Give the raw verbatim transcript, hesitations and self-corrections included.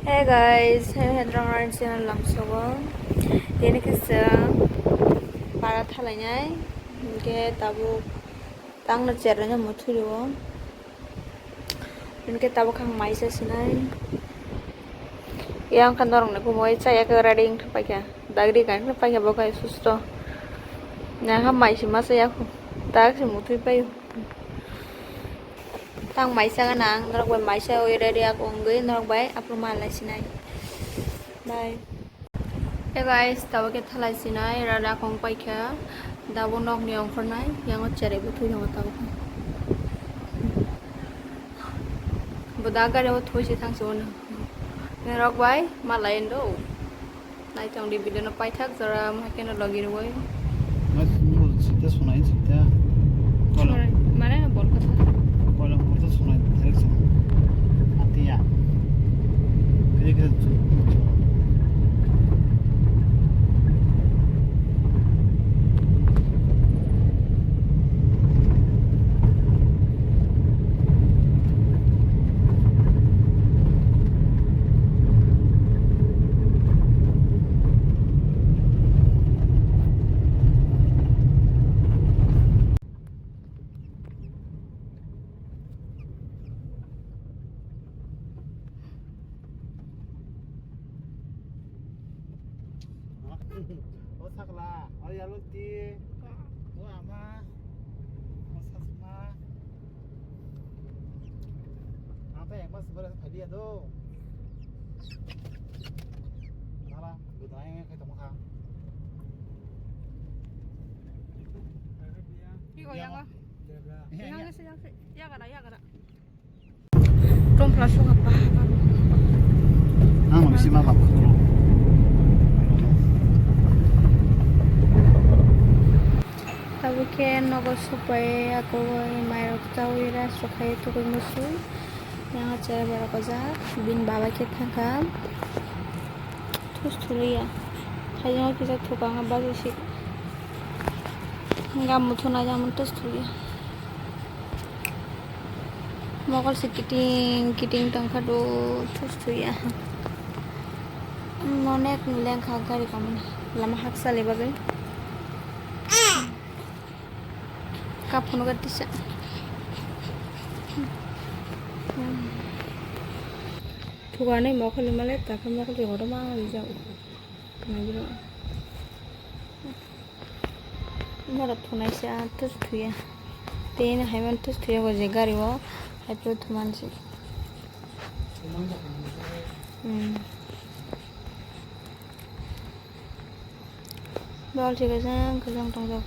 Hey guys, hey Hendrong Rani channel lamsogo. Tini khe chwng para thalainai, hinkhe tabuk tangno cherlaina muthulio. Hinkhe tabuk ang maisa sinai. Yang khan norokno kumui chaya khe ready wngkha paikha. Dagri gan khe paikha bo kai susto. Nang kha maisi masa yakho. Tak se muthui paio. Tang maisa gana ang norok bai maisa oi ready ak ongwi norok bai aphuru ma lai sinai. Bye. Hey guys, tabuk khe thalai sinai rada kong paikha. Dabo nokni ongkhornai yango cherai bo thwi tongo tabuk. Bo da gari o thwi se thang se ono. Norok bai ma lai ndo. Naitong di video no paithak jora, mo hai khe no logi rwui. Mas mo sita sunai sita. Kolam. Sunai, mane bol kotha. Kolam kotha sunai direct sunai. Atiya. Kaya kaya. O sakla, o yalo ti, o ama, o sasma. Ang tei ekma sibare phailia do. Nala, gudai ngai kai tongkha. Iko yango. Yango. Yang se, yang se. Yagara, yagara. Tongphla sokha pa. Ang bisi ma lab khoro. Tabuk khe nogo supai, akogoi mairok chaui ras rok khai tugui musu. Yang cherai borok ojak, bini baba khe thangkha. Thus thuliya. Hayung kisa thukang baji si. Gam muthuna jang thus thuliya. Mokol se kiting kiting tongkha do thus thuya. Onek ni lengkha gari kamani lama haksa le bagwi. Kap phunukha tisa. Thuganai mokol ni male takhe mokol ni kotorma rijak. Norok thunaisa thus thuya. Tei no haiman thus thuya go je gari o hai phuru thumansi. Hmm. Bol se gajang gajang tongjak.